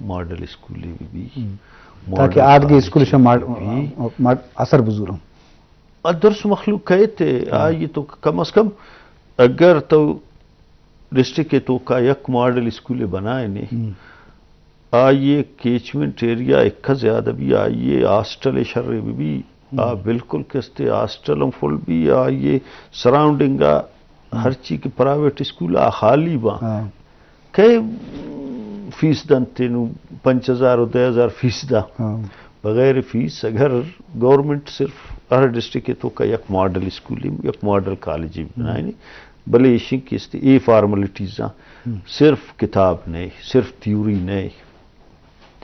ماڈل اسکولے بہ بی، ہم۔ تاکہ ماڈل آدگہ کالجے اسکول شہ ماڈ-، بہ بی۔ ماڈ-، اثر بزورن۔ آ درست مخلوق کئیت، ہم۔ آئی تو کم از کم اگر تو ڈسٹرکٹ توکا یک ماڈل اسکولے بنائینے، ہم۔ آئی کیچمنٹ ایریا ایکا زیادہ بی، آئی ہاسٹل شر بہ بی، آ ہم۔ بالکل کستے ہاسٹل ہم فل بی، آئی سراؤنڈنگ آ ہم۔ ہرچی کہ پرائیویٹ اسکول آ خالی با۔ ہاں۔ کئے فیس دنت نوں؟ پنچ ہزار و دہ ہزار فیس دا۔ ہاں۔ بغیر فیس اگر گورنمنٹ صرف ہر ڈسٹرکٹ توکا یک ماڈل اسکولے، یک ماڈل کالجے ہم۔ بنائینے، بلے ایشی کستے اے فارملٹیز آں، ہم۔ صرف کتاب نئے، صرف تھیوری نئے۔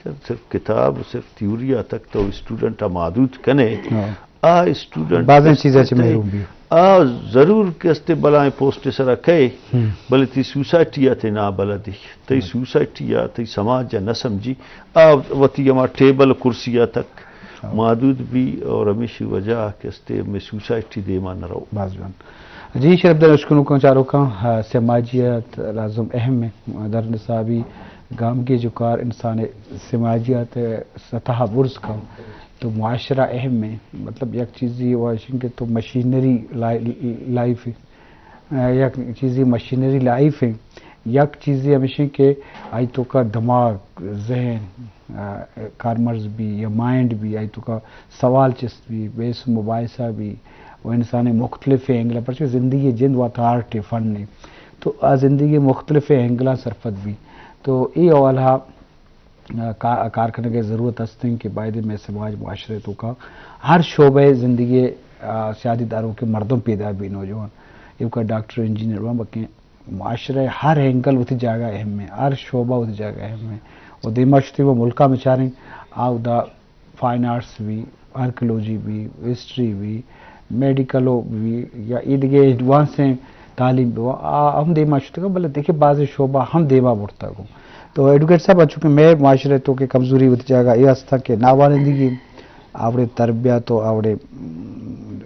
صرف، صرف کتاب، صرف تھیوری آ تک تو اسٹوڈنٹ آ محدود کنے۔ ہاں۔ آ اسٹوڈنٹ بازیں کستے چیزاں چہ تے، محروم بی۔ آ ضرور کستے بلائیں پوسٹ سرا کئے، ہم۔ بلے تی سوسائٹی آ تے نابلدی، تی ہاں۔ سوسائٹی آ، تی سماج آ نہ سمجھی، آ وتی ہما ٹیبل کرسی آ تک ہاں۔ محدود بی اور ہمیشی وجہ آ کستے ہمے سوسائٹی دیما نہ رو۔ باز جوان۔ جی شرف دار اشکنوکاں چاروکاں، آ، سماجیات لازم اہم ہے۔ در نصابی گامگیج و کار انسان سماجیات سطح برز کن تو معاشرہ اہم ہے۔ مطلب یک چیزی واشنگ کہ تو مشینری لائی-، لائف ہے۔ آ، یک چیزی مشینری لائف ہے۔ یک چیزی ہمیشہ کہ آئی توکا دماغ، ذہن، آ، کارمرز بی یا مائنڈ بی، آئی توکا سوال چست بی، بحث و مباحثہ بی، و انسان مختلف اینگل، پرچہ زندگی جند و آرٹ فن نے، تو آ زندگی مختلف اینگلاں سرپد بی۔ تو اے حوالہ آ، کا-، کار کنگ ءِ ضرورت است انت کہ باید مئے سماج معاشرہ توکا ہر شعبہ زندگی، آ، سیادی داروکیں مردم پیدا بی، نوجوان، ایوکا ڈاکٹر، انجینئر بان، بلکیں معاشرہ ہر اینگل وتی جاگہ اہم ہے، ہر شعبہ وتی جاگہ اہم ہے۔ و دیما شتی و ملکا بچاریں، آ اودا فائن آرٹس بی، آرکیالوجی بی، ہسٹری بی، میڈیکل بی، یا اے دگہ ایڈوانسیں تعلیم بی، آ ہم دیما شتگاں، بلے دگہ بازیں شعبہ ہم دیما برتگ۔ تو ایڈوکیٹ صاحب، چونکہ مئے معاشرہ توکا کمزوری وتی جاگہ اے ہستاں کہ ناوانندگی، آوڑے تربیت و آوڑے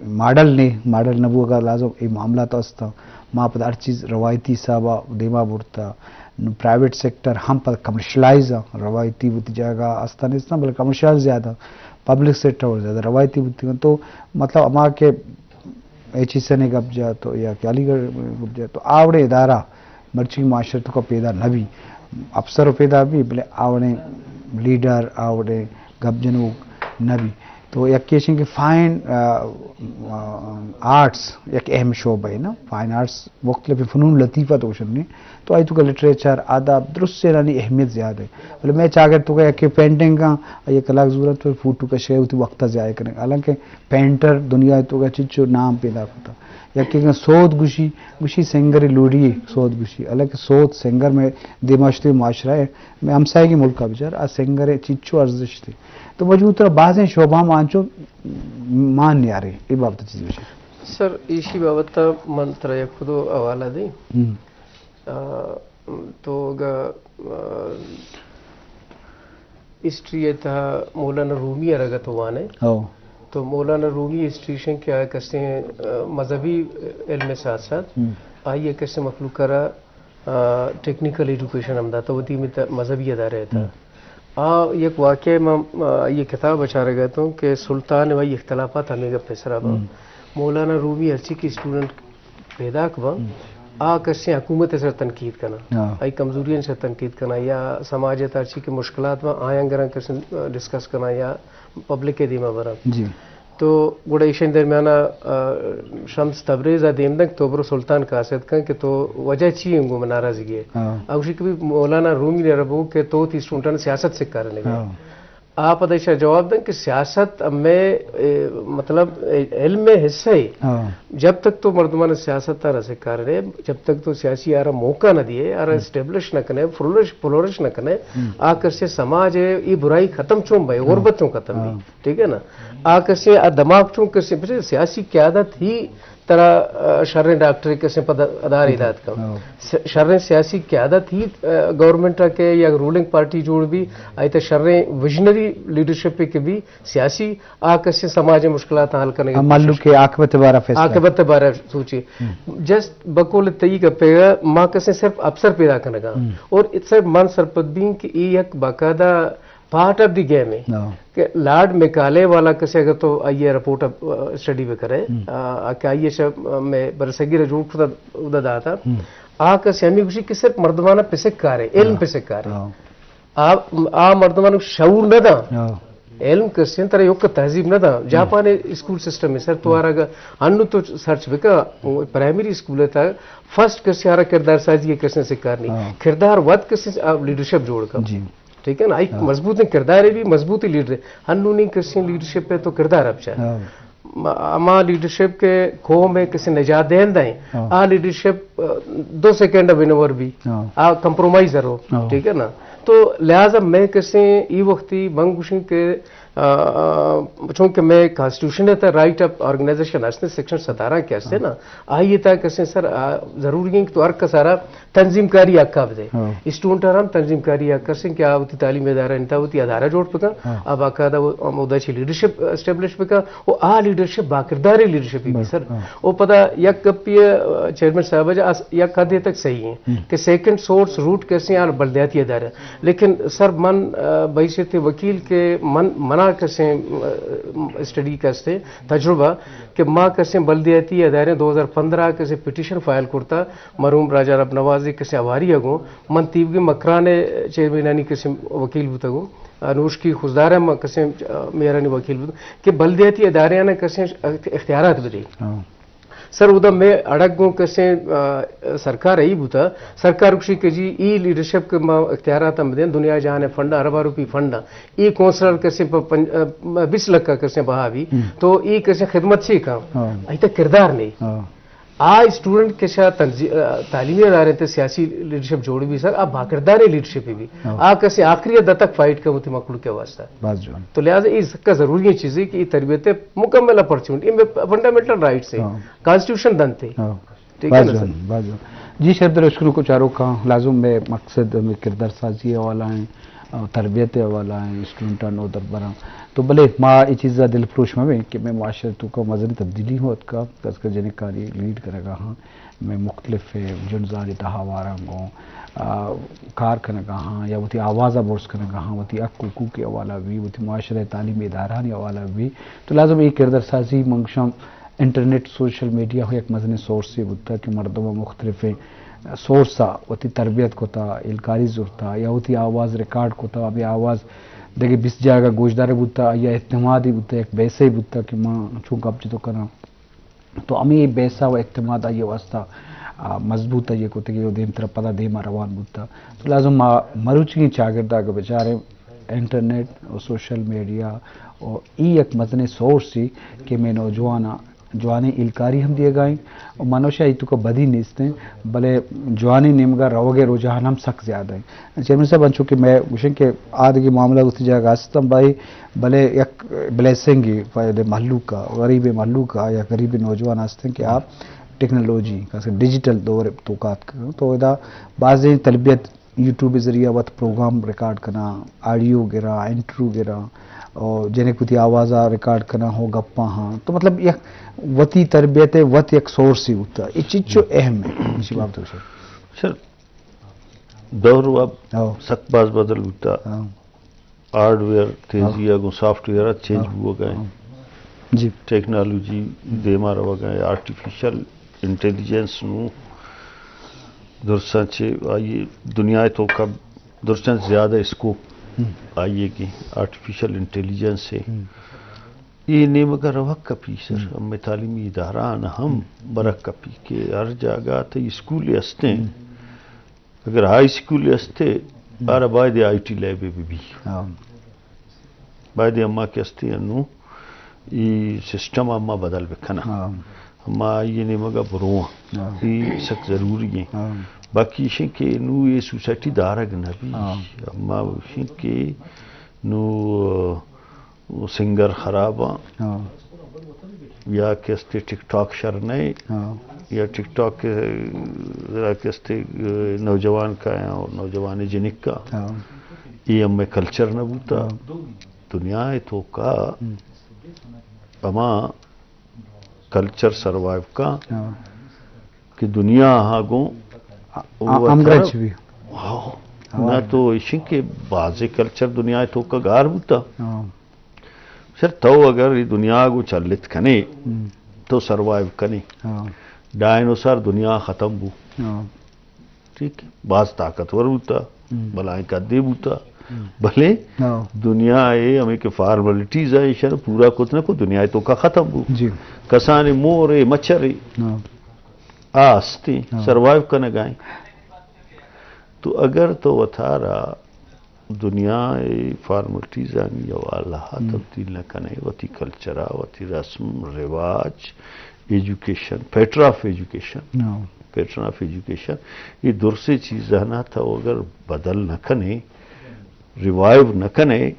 ماڈل نے، ماڈل نہ بوگا لازم اے معاملات ہستاں۔ ما پدا ہر چیز روایتی حسابا دیما برتا۔ نوں پرائیویٹ سیکٹر ہم پدا کمرشلائز آں، روایتی وتی جاگہ استا نیستاں، بلے کمرشل زیادہ، پبلک سیکٹر زیادہ روایتی بوتگاں۔ تو مطلب ہما کہ ایچ ای سن ءِ گپ جت یا کہ علی گڑھ ءِ گپ جت، تو آوڑیں ادارہ مرچی معاشرہ توکا پیدا نہ بی، افسر پیدا بی، بلے آوڑیں لیڈر، آوڑیں گپ جنوک نہ بی۔ تو یکے ایش انت کہ فائن، آ، آ، آرٹس یک اہم شعبہ ہے نا، فائن آرٹس مختلف فنون لطیفہ تو گوشن نے، تو آئی توکا لٹریچر، ادب، درستینانی اہمیت زیادہ ہے۔ بلے مئے چاگرد توکا یکے پینٹنگ کن، آئی کلاگ زورن تو فوٹو کشے، وتی وقت ضائع کنگ۔ حالانکہ پینٹر دنیا توکا چنچو نام پیدا کتا۔ یکے کن سوت گوشی، گوشی سنگر لوڑی سوت گوشی۔ حالانکہ سوت سنگر مئے دیما شتی معاشرہ ہے، مئے ہمسائگی ملکا بچار، آ سنگر چنچو ارزشت ہے۔ تو مجبور ترا بازیں شعبہ ما انچو مان نیارے، اے بابت چیز گوشی۔ سر، ایشی بابت من ترا یک دو حوالہ دیں۔ ہم۔ آ، تو اگہ، آ، ہسٹری ءِ تہا مولانا رومی ءَ را اگہ تو وانئے، ہو۔ تو مولانا رومی ہسٹری ایش انت کہ آ کسیں، آ، مذہبی علم ءِ ساتھ ساتھ ہم۔ آئی ءَ کسیں مخلوق ءَ را، آ، ٹیکنیکل ایجوکیشن ہم داتا وتی مت-، مذہبی ادارہ ءِ تہا۔ ہم۔ آ یک واقعہ ما، آ، آئی ءِ کتاب ءَ چارگ ءَ اتوں کہ سلطان ءُ آئی اختلافات ہمے گپ ءِ سرا با۔ ہم۔ مولانا رومی ہرچی کہ اسٹوڈنٹ پیداک باں، ہم۔ آ کسیں حکومت ءِ سر تنقید کناں، ہاں۔ آئی کمزوریانی سر تنقید کناں، یا سماج ءِ تہا ہرچی کہ مشکلات باں، آیاں گراں کسیں، آ، ڈسکس کناں یا پبلک ءِ دیما براں۔ جی۔ تو گڑا ایشانی درمیان ءَ، آ، شمس تبریز ءَ دیم دنت، تو برو سلطان قاصد کن کہ تو وجہ چی انت گوں من ناراضگی ءِ؟ ہاں۔ آ گوشی کہ بھئی مولانا رومی ءَ را بگو کہ تو وتی اسٹوڈنٹاں سیاست سکارینگ ءَ ئے۔ ہاں۔ آ پدا ایشاں جواب دنت کہ سیاست ہمے، اے، مطلب، اے، علم ءِ حصہ ہے۔ ہاں۔ جب تک تو مردمان سیاست ءَ نہ سکارنے، جب تک تو سیاسی آرا موقع نہ دیے، آرا ہم۔ اسٹیبلش نہ کنے، فلورش، فلورش نہ کنے، ہم۔ آ کسے سماج ءِ اے برائی ختم چون بے، ہاں۔ غربت چون ختم بے۔ ہاں۔ ٹھیک ہے نا؟ آ کسے آ دماغ چون کسے، بچے سیاسی قیادت ہی ترا، آ، شریں ڈاکٹرے کسیں پد ادارے دات کن۔ ہاں۔ س-، شریں سیاسی قیادت ہی، آ، گورنمنٹ ءَ کہ یا رولنگ پارٹی جوڑ بی، آئی تہ شریں ویژنری لیڈرشپ کہ بی سیاسی، آ کسیں سماج ءِ مشکلات حل کنگ ءِ ہاں، مہلوک کوشش۔ ءِ عاقبت ءِ بارہ فیصلہ۔ عاقبت ءِ بارہ سوچے۔ ہم۔ جسٹ بقول تئی گپے ءَ ما کسیں صرف افسر پیدا کنگا۔ ہم۔ اور صرف من سرپد بیں کہ اے یک باقاعدہ پارٹ آف دی گیم ہے ہاں۔ کہ لارڈ میکالے والا کسے اگر تو آئی ءِ رپورٹ ءَ، آ، اسٹڈی بہ کرے، ہم۔ آ، کہ آئی ءَ شہ، آ، میں برصغیر ءَ جوڑ کتا، ادا داتا۔ ہم۔ آ کسے ہمیں گوشی کہ صرف مردمانہ پسک کارے، علم ہاں۔ پسک کارے۔ ہاں۔ آ، آ مردمان شعور نہ داں۔ ہاں۔ علم کسے ترا یک تہذیب نہ داں۔ ہم۔ جاپان اسکول سسٹم ہے سر، تو ہم۔ آرا انو تو سرچ بکا، پرائمری اسکول تا فرسٹ کسے آرا کردار سازی کسے سکار نہیں۔ ہاں۔ کردار وت کسے آ لیڈرشپ جوڑ کن۔ جی۔ ٹھیک ہے نا، ایک ہاں۔ مضبوط کردار ہے بھی، مضبوط لیڈر ہے۔ ہنو نہیں کسیں لیڈرشپ پہ تو کردار اب چاہے۔ ہاں۔ ما-، ہما لیڈرشپ کے قوم ہے کسے نجات دہندہ ہیں۔ ہاں۔ آ لیڈرشپ، آ، دو سیکنڈ اب انور بھی۔ ہاں۔ آ کمپرومائز رو، ہاں۔ ٹھیک ہے نا؟ تو لہذا میں کسے ای وقتی من گوشیں کہ، آ، آ، چونکہ میں کانسٹیٹیوشن ہے تا رائٹ آف آرگنائزیشن ہستے، سیکشن ستارہ کے ہستے ہاں۔ نا، آئیے تا کسے سر، آ، ضروری ہے کہ تو ہر کسارا تنظیم کاری حق ءَ بدے۔ ہاں۔ اسٹوڈنٹ آرام تنظیم کاری حق کسیں کہ آ وتی تعلیمی ادارہ انتا وتی ادارہ جوڑ بکن، ہاں۔ آ باقاعدہ وہ، ہم، اودا چی لیڈرشپ اسٹیبلش بکن، و آ لیڈرشپ باکرداری لیڈرشپ بھی بس، سر۔ ہاں۔ او پدا یک گپی، آ، چیئرمین صاحب جا آس-، یک حد تک صحیح ہیں ہم۔ کہ سیکنڈ سورس روٹ کسیں آ بلدیاتی ادارہ۔ لیکن سر من، آ، بحیثیت وکیل کہ من، منا کسیں، آ، اسٹڈی کستے تجربہ کہ ما کسیں بلدیاتی ادارے دو ہزار پندرہ کسیں پٹیشن فائل کرتا، مرحوم راجہ رب نوازی کسیں ہواری ءَ گوں، من تیوگیں مکران ءِ چیئرمینانی کسیں وکیل بوتگوں، آ، نوشکی خضدار ءَ من کسیں، آ، میئرانی وکیل بوتگوں کہ بلدیاتی ادارہاں کسیں اخت-، اختیارات بدے۔ ہاں۔ سر، اودا میں اڑگ گوں کسیں، آ، سرکار ای بوتا، سرکار گوشی کہ جی ای لیڈرشپ کہ ما اختیارات ہم بدیں، دنیا جہان فنڈ، ارباں روپی فنڈ، ای کونسلر کسیں پہ پن-، آ، بیس لکھ کا کسیں بہا بھی، ہم۔ تو ای کسیں خدمت چی کام؟ ہاں۔ ایتا کردار نہیں۔ ہاں۔ آ اسٹوڈنٹ کہ شا تنظی-، آ، تعلیمی ادارے تے سیاسی لیڈرشپ جوڑ بھی سر، آ باکردار لیڈرشپ بھی۔ ہاں۔ آ کسے آخری حد تک فائٹ کا وتی مخلوق کے واسطہ۔ باز جوان۔ تو لہذا یہ سکا ضروری ہے چیزیں کہ یہ تربیت مکمل اپرچونٹی، یہ فنڈامنٹل رائٹس ہے، ہاں۔ کانسٹیٹیوشن دنتے۔ ہاں۔ ٹھیک ہے باز نا سر؟ جوان، باز جوان۔ جی شر، در اشکنو کو چارو کاں لازم میں مقصد میں کردار سازی والا ہیں۔ آ، تربیت ءِ حوالہ ءَ اسٹوڈنٹاں نودربر براں۔ تو بلے ما اے چیز ءَ دلپروش مہ بیں کہ مئے معاشرہ ءِ توکا مزنیں تبدیلی ہوں اتکا، خاص کر جنکانی لیڈ کنگا ہاں، مئے مختلف جنزانی تہا واراں گوں، آ، کار کنگا ہاں یا وتی آواز ءَ برز کنگا ہاں، وتی حق حقوق ءِ حوالہ بھی، وتی معاشرہ ءِ تعلیمی ادارہانی حوالہ بھی۔ تو لازم اے کردار سازی من گشاں انٹرنیٹ، سوشل میڈیا ہوں یک مزنیں سورسے بوتا کہ مردم مختلفیں سورس ءَ وتی تربیت کتا، ہیلکاری زرتا یا وتی آواز ریکارڈ کتا، ہمے آواز دگہ بیست جاگہ گوشدار بوتا، آئی ءَ اعتمادی بوتا، یک بیسے بوتا کہ ما چون گپ جتو کناں۔ تو ہمے بیسہ و اعتماد آئی ءِ واسطہ، آ، مضبوط آئی ءَ کتگی و دیمترا پدا دیما روان بوتا۔ تو لازم ما مروچیگیں چاگرد ءَ اگہ بچاریں انٹرنیٹ و سوشل میڈیا و ای یک مزنیں سورسے کہ مئے نوجواناں جوانیں ہیلکاری ہم دیگا ایں و من وشاں اے توکا بدی نیست ایں، بلے جوانیں نیمگا روگ ءِ رجحان ہم سک زیادہ ایں۔ چیئرمین صاحب، انچو کہ مئے گوشیں کہ آ دگہ معاملہ وتی جاگہ است ایں بھائی، بلے یک بلیسنگ ایں فائدہ مہلوک ءَ، غریب مہلوک ءَ یا غریب نوجوان ہستیں کہ آ ٹیکنالوجی، خاص کر ڈیجیٹل دور توکا اتکگ، تو ادا بازیں تربیت یوٹیوب ءِ ذریعہ وت پروگرام ریکارڈ کناں، آڈیو گراں، انٹرویو گراں، اور جنک وتی آواز ءَ ریکارڈ کناں، ہو گپاں ہاں۔ تو مطلب یک وتی تربیت ءِ وت یک سورسے بوتا۔ اے چیز چو اہم ہے، اسی بابت گوشے۔ سر، دور و اب ہاں۔ سک باز بدل بوتا۔ ہاں۔ ہارڈ ویئر تیزی ءَ گوں سافٹ ویئر ءَ چینج بوگ ءَ ایں۔ جی۔ ٹیکنالوجی دیما روگ ءَ ایں، آرٹیفیشل انٹیلیجنس نوں درستاں چہ آئی دنیا ءِ توکا درستاں زیادہ اسکوپ آئی ءَ کہ آرٹیفیشل انٹیلیجنس ءِ۔ اے نیمگ ءَ روگ کپی سر، ہمے تعلیمی ادارہاں ہم برگ کپی کہ ہر جاگہ تئی اسکول ہستیں۔ اگر ہائی اسکول استے، آرا باید آئی ٹی لیب بہ بی۔ ہاں۔ باید اما کہ استے انو ای سسٹم اما بدل بکناں۔ ہاں۔ اما آئی نیمگا برواں۔ ہاں۔ ای سک ضروری ہیں۔ ہاں۔ باقی ایشیں کہ نو یہ سوسائٹی دارگ نہ بی۔ ہاں۔ اما ایشیں کہ نو سنگر خراب آں۔ ہاں۔ یا کہ استے ٹک ٹاک شر نئے، ہاں۔ یا ٹک ٹاک، ء، ذرا کہ استے، ء، نوجوان کا یا نوجوان جنک کا، ہاں۔ یہ ہمیں کلچر نہ بوتا۔ ہاں۔ دنیا ء توکا ہم۔ ہما کلچر سروائیو کا ہاں۔ کہ دنیا ہاں گوں آ-، آ-، ہمگرنچ بی۔ ہاں۔ ہاں۔ نہ تو ایشی کہ بازے کلچر دنیا ء توکا گار بوتا۔ ہاں۔ سر، تو اگر ای دنیا گو چلت کنے، ہم۔ تو سروائیو کنے۔ ہاں۔ ڈائنوسار دنیا ختم بو۔ ہاں۔ ٹھیک ہے؟ باز طاقتور بوتا، ہم۔ بلائیں قدے بوتا۔ ہم۔ بلے ہاں۔ دنیا اے ہمیں کہ فارملٹیز ہیں، ایشان پورا کت نہ کو، دنیا اے توکا ختم بو۔ جی۔ کسانی مور اے، مچھر اے، ہاں۔ آ ہستی، ہاں۔ سروائیو کنگائیں۔ تو اگر تو وتارا دنیا ء فارملٹیزانی حوالہ ء ہم۔ تبدیل نہ کنے، وتی کلچر ء، وتی رسم رواج، ایجوکیشن، پیٹرن آف ایجوکیشن، ہاں۔ پیٹرن آف ایجوکیشن، یہ درسے چیزانا تو اگر بدل نہ کنے، ریوائیو نہ کنے،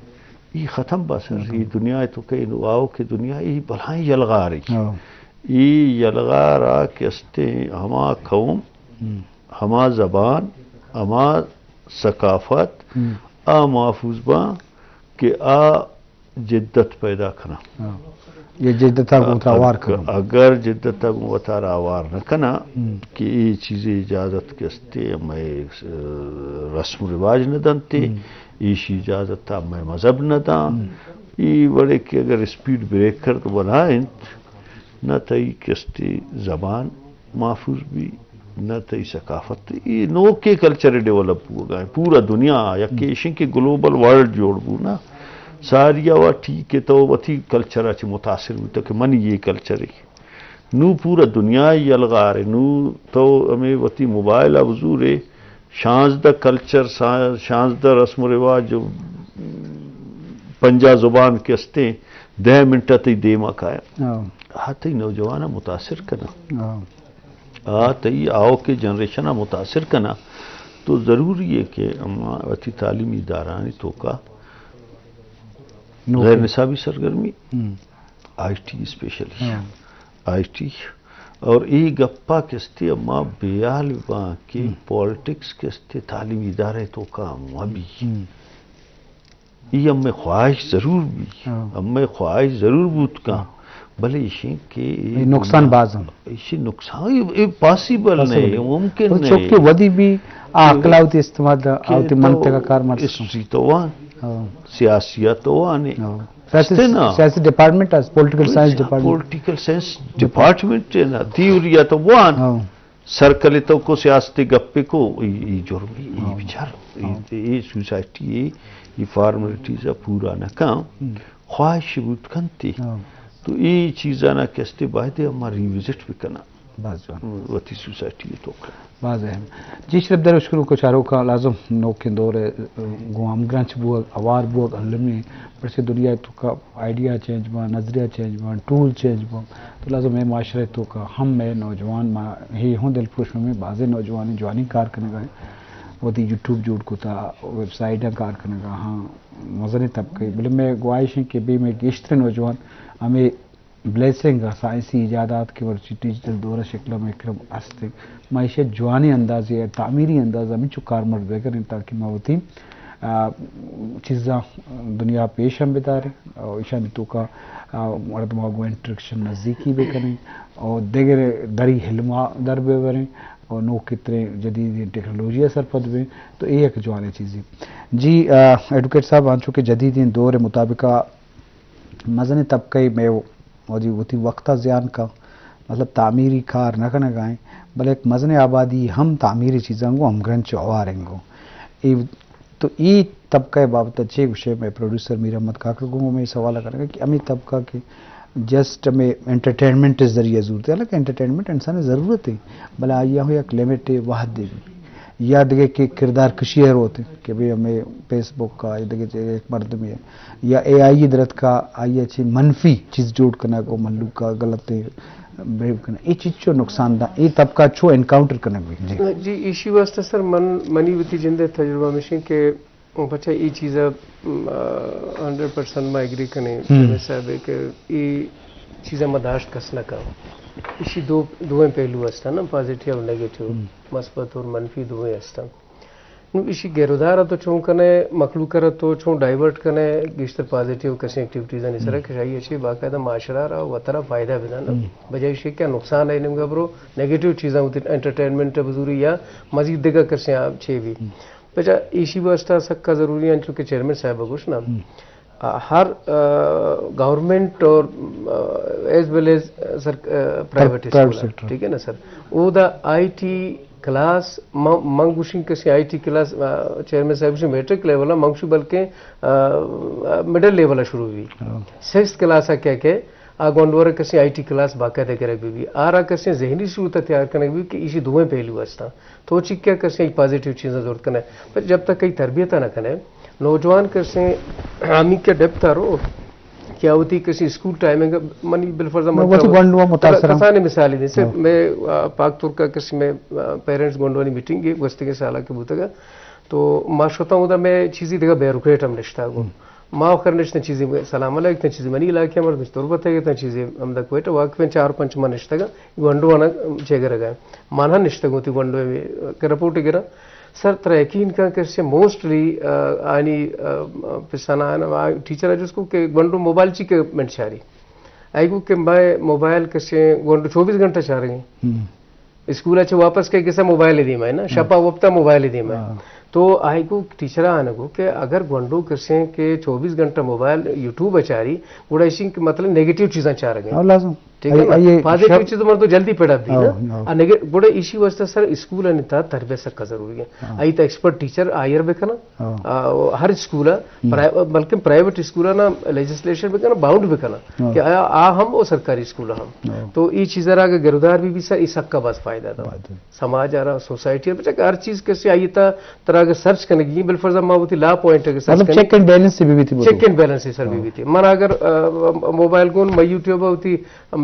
یہ ختم با سر۔ ہاں۔ یہ دنیا ء توکا آؤ کہ دنیا یہ بلائیں یلغار ہے۔ ہاں۔ یہ یلغار آ کہ استے ہما قوم ہم۔ ہما زبان، ہما ثقافت ہم۔ آ محفوظ باں کہ آ جدت پیدا کناں۔ ہاں۔ یہ جدت آ گوں وتا اگ-، آوار کناں۔ اگر جدت آ گوں وتارا آوار نہ کناں ہم۔ کہ یہ چیزیں اجازت کہ استے، ہمیں، اه، رسم و رواج نہ دنتے، ہم۔ ایشی اجازت آ ہمیں مذہب نہ داں۔ ہم۔ یہ وڑے کہ اگر اسپیڈ بریکر تو بنائیں، نہ تئی کستی زبان محفوظ بی، نہ تئی ثقافت۔ اے نوکیں کلچر ڈیولپ بوگا ہیں۔ پورا دنیا یک ایشیں کہ گلوبل ورلڈ جوڑ بو نا۔ ساری آوا ٹھیک ہے تو وتی کلچر چ متاثر بوتا کہ منی یہ کلچر ہے۔ نو پورا دنیا یلغار ہے۔ نو تو ہمیں وتی موبائل ء بزورے، شانزدہ کلچر، سا-، شانزدہ رسم و رواج، جو پنجاہ زبان کے استے، دہ منٹ تئی دیما کایا۔ ہاں۔ آ تئی نوجوان متاثر کنا۔ ہاں۔ آ تئی آؤ کے جنریشن متاثر کنا۔ تو ضروری ہے کہ ہم وتی تعلیمی ادارانی توکا نوکیں۔ غیر نصابی سرگرمی، ہم۔ آئی ٹی اسپیشلی۔ ہاں۔ آئی ٹی اور ای گپا کستے ما بیال باں کہ ہم۔ پالیٹکس کستے تعلیمی ادارے توکا مبی۔ ہم۔ ای ہمیں خواہش ضرور بی، ہاں۔ ہمیں خواہش ضرور بوت کاں، ہاں۔ بلے ایشیں کہ اے اے نقصان دنیا باز ہم۔ ایشی نقصان، اے، اے پاسیبل پاسیبل نہیں، نہیں۔ ممکن تو نہیں۔ چونکہ ودی بھی کہ عقل آوتی استعمال دا، کہ آوتی تو منطقہ کار مت ہسٹری تو وان، ہاں۔ سیاسیت تو وان، ہاں۔ سیاسی، سیاسی ڈپارٹمنٹ اس، پولیٹیکل سائنس ڈپارٹمنٹ۔ پولیٹیکل سائنس ڈپارٹمنٹ ہے نا، تھیوری تو وان۔ ہاں۔ سرکل تو کو سیاستی گپے کو، ای، ای جرم، ای، ای ہاں۔ بچار، ای، ہاں۔ ای سوسائٹی، ای، ای فارملٹیز پورا نہ کن، ہم۔ خواہش بوت کنتی۔ ہاں۔ تو ای چیزانا کستے باید ہما ریوزٹ بکنا۔ باز جوان۔ وتی سوسائٹی تو کن۔ باز اہم۔ جی شرف در اشکرو کو چارو کا لازم نوکیں دور گوام گرنچ بوگ، اوار بوگ، المی، پرچہ دنیا تو کا آئیڈیا چینج باں، نظریہ چینج باں، ٹول چینج باں، تو لازم ہے معاشرے تو کا ہم میں نوجوان ما ہی ہوں دل پروش میں بازے نوجوان جوانی کار کنگا ہیں، وتی یوٹیوب جوڑ کتا، ویب سائٹ کار کنگا، ہاں، مزنیں طبقے، بلے میں گواہش ہیں کہ بے میں گیشتر نوجوان ہمیں بلیسنگ سائنسی ایجادات کہ مرچی ڈیجیٹل دور شکل میں کرم است، ما ایشی جوانی اندازے، تعمیری انداز ہمیں چو کارمرد بکنیں تاکہ ما وتی آ، چیزاں دنیا پیش ہم بداریں اور ایشانی توکا، آ، مردم آگو انٹریکشن نزدیکی بکنیں اور دیگر دری علما در ببریں اور نوکتریں جدیدیں ٹیکنالوجی سرپد بیں، تو اے یک جوانیں چیزی۔ جی، آ، ایڈوکیٹ صاحب، آنچو کہ جدیدیں دور مطابقہ مزنیں طبقہ میں وتی، وتی وقت ء زیان کا، مطلب تعمیری کار نہ کنگا ہیں، بلے یک مزنیں آبادی ہم تعمیری چیزاں گوں ہمگرنچ ہوار انگو۔ اے، تو ای طبقہ بابت چے گوشے؟ میں پروڈیوسر میر احمد کاکڑ گوں میں سوال کرنے کہ ہمیں طبقہ کہ جسٹ ہمیں انٹرٹینمنٹ ذریعہ ضرورت ہے، حالانکہ انٹرٹینمنٹ انسان ضرورت ہے، بلے آئی ہو یک لمٹ ہے، وحد دے یا دگہ کہ کردار کشی ء روت کہ بھئی ہمیں فیس بک کا یا دگہ چیز ایک مردمے یا اے آئی درت کا آئی ء چہ منفی چیز جوڑ کنگ و مھلوک ء غلط بہیو کنگ، اے چیز چو نقصان دہ، اے طبقہ چو انکاؤنٹر کنگ بی۔ جی۔ جی، ایشی واسطہ سر من، منی وتی جند ء تجربہ مشین کہ پچا اے چیز ء، م، آ، ہنڈریڈ پرسنٹ ما ایگری کنیں ہم۔ جمیل صاحب کہ اے چیزاں ما داشت کس نہ کن۔ ایشی دو، دوئیں پہلو ہستن نا، پازیٹیو اور نیگیٹیو، ہم۔ مثبت اور منفی دوئیں ہستن۔ نو ایشی گرودار تو چون کنے، مخلوق را تو چون ڈائیورٹ کنے، گیشتر پازیٹیو کسیں ایکٹیویٹیز آنی سرا ہم۔ کہ شاہی اچھی باقاعدہ معاشرہ را وترا فائدہ بدن۔ ہم۔ بجائے شی کیا نقصان ہے نمگا برو، نیگیٹیو چیزاں ہوتی، انٹرٹینمنٹ بزوری یا مزید دگہ کسیں آپ چے بھی۔ ہم۔ بچا ایشی واسطہ سکا ضروری ہے، چونکہ چیئرمین صاحب گوش نا۔ ہم۔ آ، ہر، آ، گورنمنٹ اور، آ، ایز ویل ایز، آ، سر-، آ، پرائیویٹ پرائیویٹ اسکول، سیکٹر۔ ٹھیک ہے نا سر؟ او دا آئی ٹی کلاس، م-، من گوشیں کسیں آئی ٹی کلاس، آ، چیئرمین صاحب گوشیں میٹرک لیول ہے، من گوشیں بلکہ، آ، آ، مڈل لیول ہے شروع ہوئی۔ ہاں۔ سکس کلاس ہے کیا کہ آ گونڈو را کسیں آئی ٹی کلاس باقاعدہ گرگ بی بی۔ آ را کسیں ذہنی صورت تیار کنگ بی کہ ایشی دوئیں پہلو ہستاں۔ تو چی کیا کسیں پازیٹیو چیزاں زورت کنے۔ پر جب تک کئی تربیت نہ کنے، نوجوان کسیں ہمی کے ڈیپتھ رو کہ آ وتی کسیں اسکول ٹائمنگ منی بالفرض نہ، من وتی تو گونڈو متاثر ہم۔ کسانیں مثالے دیں۔ سے ہاں۔ میں، آ، پاک ترکا کسیں میں، آ، پیرنٹس گونڈوانی میٹنگ گوستگیں سالا کہ بوتگا۔ تو ما شتاں اودا میں چیزی دگہ بیوروکریٹ ہم نشتگ۔ ہم۔ ما آخر نشتیں چیزی سلام علیک، تاں چیزی منی علاقے مردم تربت ہے، تاں چیزی ہمدا کوئٹہ واقفیں چار پنچ من نشتگا، گونڈو آنا چے گرگا۔ من ہم نشتگوں تی گونڈو کہ رپورٹ گرا۔ سر، ترا یقین کن کہ سے موسٹلی، آ، آنی، آ، پسانا آنا، آ، ٹیچر جس کو کہ گونڈو موبائل چی کہ منٹ چاری۔ آئی گو کہ میں موبائل کسے گونڈو چوبیس گھنٹہ چارگیں۔ ہم۔ اسکول چہ واپس کئے گسا موبائل دیما ہے نا، ہاں۔ شپا وپتا موبائل دیما ہے۔ ہاں۔ تو آئی گو ٹیچر آنا گو کہ اگر گونڈو کسے کہ چوبیس گھنٹہ موبائل یوٹیوب چاری، گڑا ایشی کہ مطلب نیگیٹیو چیزاں چارگیں۔ ہاں، لازم۔ ٹھیک ہے آئی، نا؟ آئی پازیٹیو شپ- چیز تو مردم جلدی پڑا بھی نا۔ ہاں، ہاں۔ آ، نیگے-، گڑا ایشی واسطہ سر اسکول آنی تا تربیت سکا ضروری ہے۔ ہاں۔ آئی تا ایکسپرٹ ٹیچر آئیر بکنا۔ ہاں۔ آ، ہر اسکول، ہم۔ پرائی-، بلکہ پرائیویٹ اسکول نا لیجسلیشن بکنا، باؤنڈ بکنا ہاں۔ کہ آ، آ ہم او سرکاری اسکول ہم۔ ہاں۔ تو ای چیز را اگر گرودار بھی، بھی سر، ای سکا باز فائدہ دا۔ بات ہے۔ سماج آرا، سوسائٹی آرا، بچا کہ ہر چیز کسی آئی تا ترا اگر سرچ کنگی، بالفرض ما وتی لا پوائنٹ اگر سرچ مطلب کنگی، چیک اینڈ بیلنس بھی بیتی بلو۔ چیک اینڈ بیلنس سر بھی ہاں۔ بیتی۔ من اگر، آ، موبائل گون میں یوٹیوب ہوتی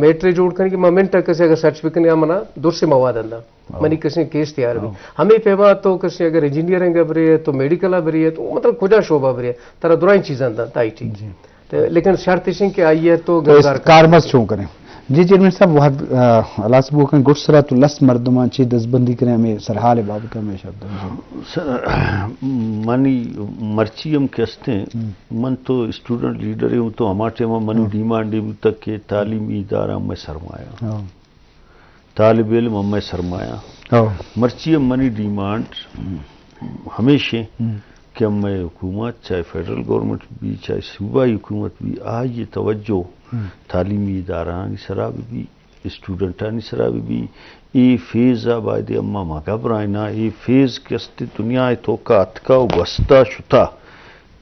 میٹرے جوڑ کنگی، میں منٹ کسی اگر سرچ بکنے، منا درست مواد اندا۔ ہاں۔ منی کسیں کیس تیار بھی۔ ہاں۔ ہمیں پیما تو کسیں اگر انجینئرنگ برے تو میڈیکل برے تو مطلب کجا شعبہ برے، ترا درائیں چیزاں دا، آئی ٹی۔ جی۔ تو لیکن شرط اش کہ آئی ہے تو تو اس گرودار کا۔ کارمز چون کریں۔ جی چیئرمین صاحب، وہد، آ، ہلاس بو کن گڈ سرا تو لس مردمان چی دزبندی کریں ہمیں سرحال بابت ہمیں شب دن۔ سر، منی مرچی ہم کہ استیں، ہم۔ من تو اسٹوڈنٹ لیڈر ہوں، تو ہما ٹائم منی ہم۔ ڈیمانڈ یہ بوتا کہ تعلیمی ادارہ میں سرمایہ۔ ہاں۔ طالب علم ہمے سرمایہ۔ ہو۔ مرچی ہم منی ڈیمانڈ ہمیش ایں ہم۔ کہ ہمے حکومت، چاہے فیڈرل گورنمنٹ بھی، چاہے صوبائی حکومت بھی، آئی توجہ ہم۔ تعلیمی ادارہانی سرا بھی، اسٹوڈنٹانی سرا بھی، اے فیز ء بایدے اما ما گھبرائیناں، اے فیز کہ است دنیا ء توکا اتکا و گوستا شتا۔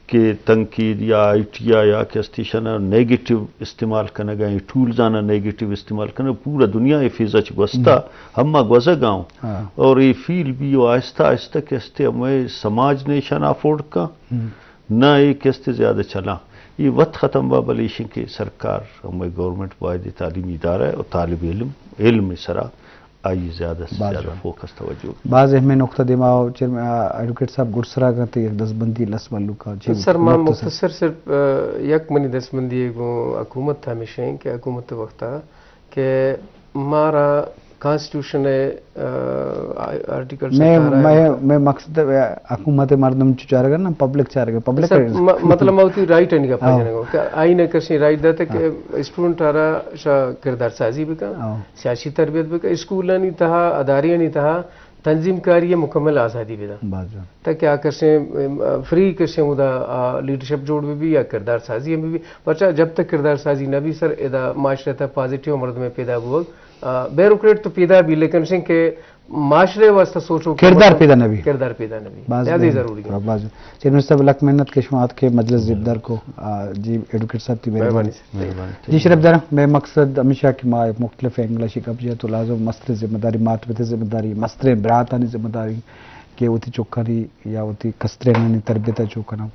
کہ تنقید یا آئی ٹی آ یا کہ است ایشانا نیگیٹو استعمال کنگا، اے ٹولز آنا نیگیٹو استعمال کنگا، پورا دنیا اے فیز ء چہ گوستا، ہم۔ ہما گوزگا اوں۔ ہاں۔ اور اے فیل بھی و آہستہ آہستہ کہ است ہمے سماج نے ایشانا افورڈ کن، ہم۔ نہ اے کہ است زیادہ چلاں۔ اے وت ختم با، بلے ایشیں کہ سرکار، ہمے گورنمنٹ باید تعلیمی ادارہ و طالب علم، علم سرا آئی زیادہ سے باز زیادہ جوان۔ فوکس توجہ۔ باز اہمیں نقطہ دیما آؤ، چیئرمین، آ، ایڈوکیٹ صاحب گڈسرا کنت یک دزبندی لس مہلوکا چی سر، ما مختصر۔ مختصر صرف، آ، یک منی دزبندی گوں حکومت ہمیش ایں کہ حکومت وقتا کہ مارا کانسٹیٹیوشن ء، آ، آرٹیکل میں، ستارہ میں، میں مقصد حکومت مردم چو چارگا نا، پبلک چارگا، پبلک سر، م-، مطلب ما وتی رائٹ انی گپا ہاں۔ جنگا کہ آئین کسی رائٹ داتا کہ ہاں۔ اسٹوڈنٹ آرا شا کردار سازی بکا۔ ہاں۔ سیاسی تربیت بکا، اسکولانی تہا، ادارہانی تہا تنظیم کاری ء مکمل آزادی بدا۔ باز جوان۔ تاکہ آ کسیں، ام، فری کسیں اودا، آ، لیڈرشپ جوڑ بہ بی یا کردار سازی ہم بہ بی۔ پرچا جب تک کردار سازی نہ بی سر، ادا معاشرہ تا پازیٹیو مردم پیدا بوگ، آ، بیوروکریٹ تو پیدا بی، لیکن شن کہ معاشرے واسطہ سوچو کہ کردار مطلب پیدا نہ بی۔ کردار پیدا نہ بی۔ باز لہذا جوان۔ ضروری ہے۔ باز جوان۔ چیئرمین صاحب، لک محنت کہ شما آتکے مجلس زبدر کو، آ، جی ایڈوکیٹ صاحب تی مہربانی۔ مہربانی۔ جی شرف دارا، میں مقصد ہمیشہ کہ ما مختلف اینگل شی قبضہ تو لازم مستر ذمہ داری، مات پت ذمہ داری، مستر براتانی ذمہ داری کہ وتی چکانی یا وتی کسترینانی تربیت چو کناں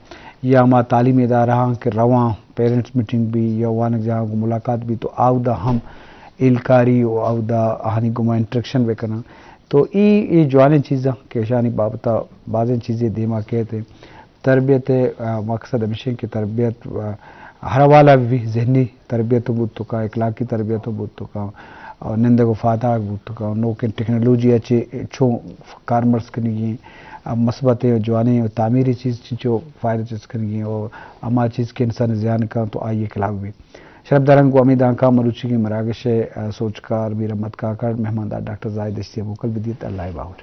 یا ما تعلیمی ادارہاں کہ رواں، پیرنٹس میٹنگ بھی یا وانگ جاہاں کو ملاقات بھی تو آودا ہم ایلکاری و آودا آہانی گما انٹریکشن بکناں۔ تو ای، ای جوانیں چیزاں کہ اشانی بابتا بازیں چیزیں دیما کیت۔ تربیت، آ، مقصد ہمیش انت کہ تربیت، آ، ہر حوالہ بھی ذہنی تربیت بوت کاں، اخلاقی تربیت بوت کاں، اور نندگ و فاتاگ بوت کاں، نوکیں ٹیکنالوجی ءَ چے چوں کارمرز کنگی، مثبتیں و جوانیں و تعمیری چیز چنچو فائدہ چست کنگی، اور ہما چیز کہ انسان زیان کاں تو آئی خلاف بھی۔ شرپ داران کو ہمیں دانکاں مروچی کی مراگش ہے، آ، سوچکار میر احمد کاکڑ، مہماندار ڈاکٹر زاہد اشتی ءَ موکل بدیت۔ اللہ باہوٹ۔